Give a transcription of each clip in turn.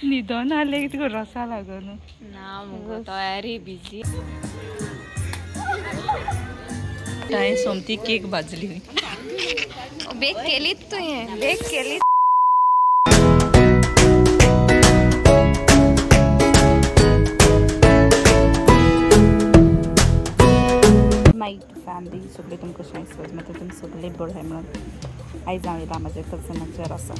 न्हिदोन आले की तुका रोसा लागून ना मुगो तयारी बिजी. हांवें सोमती केक भाजली. बेक केलीच तुवें, बेक केली. माय फॅमिली सगळे तुमकां कशें आसा मागीर तुमी सगळे बरें आहाय म्हणून आयज हांव येयलां म्हाज्या कजनाच्या रोसा.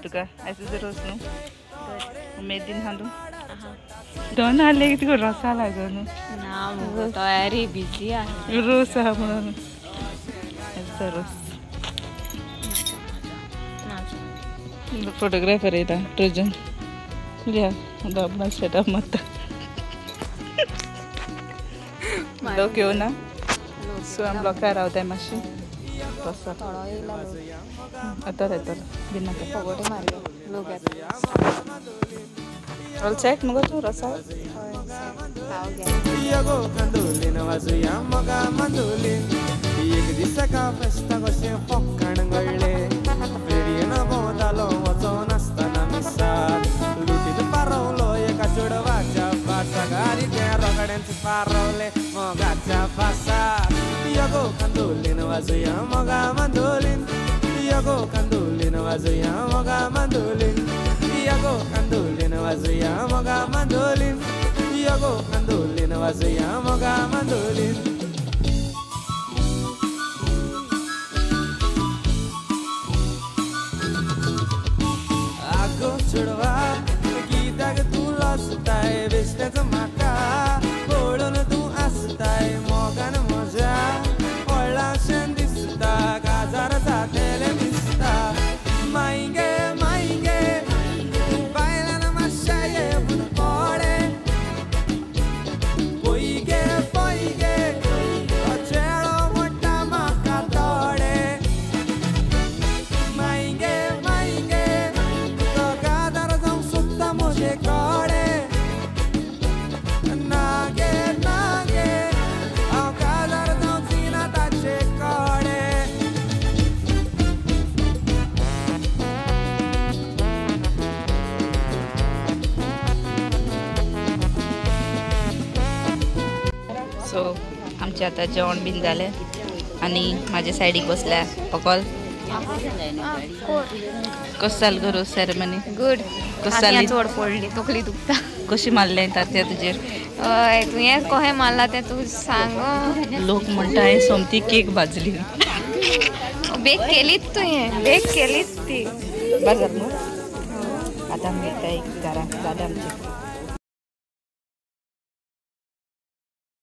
तुका आयज रोस न्हू उमेदीन आहा तूं? दोन आले की तुका रोसा लागून ना मुगो तयारी बिजी आहा. रोस आहा म्हणून आयज रोस. फोटोग्राफर येयला ट्रोजन या आपणा सेटअप मारता. लोक येवना सो आमी लोकां रावताय मातशी. येतलो येतलो भिनाका. ऑल सेट मुगो तूं रोसा? आगो चेडवा कित्याक तूं लजताय बेश्टेंच म्हाका पळोवन तूं आसताय मोगान म्हज्या व्हडलाशें दिसता काजार जातेलें दिसता. माय गे माय गे बायलान मातशें येवन पडे पय गे पय गे तो चेडो म्हणटा म्हाका थोडे. माय गे माय गे तो काजार जावंक सोदता म्हजे कडेन. ना गे ना गे हांव काजार जावची ना ताचे कडेन. सो आमचें आतां जेवण बीन जालें आनी म्हाजे सायडीक बसल्या पकल. कसो जालो गो रोस सेरेमनी? गुड. कशी जाली? चड पडली, तकली दुखता. कशी मारलें तात्या तुजेर? हय तुवें कशें मारलां तें तूं सांग. लोक म्हणटा हांवें सोमती केक भाजली. बेक केलीच तुवें, बेक केलीच ती. बरें जालें न्हू? आतां आमी वयता एक घरा जालें आमचें.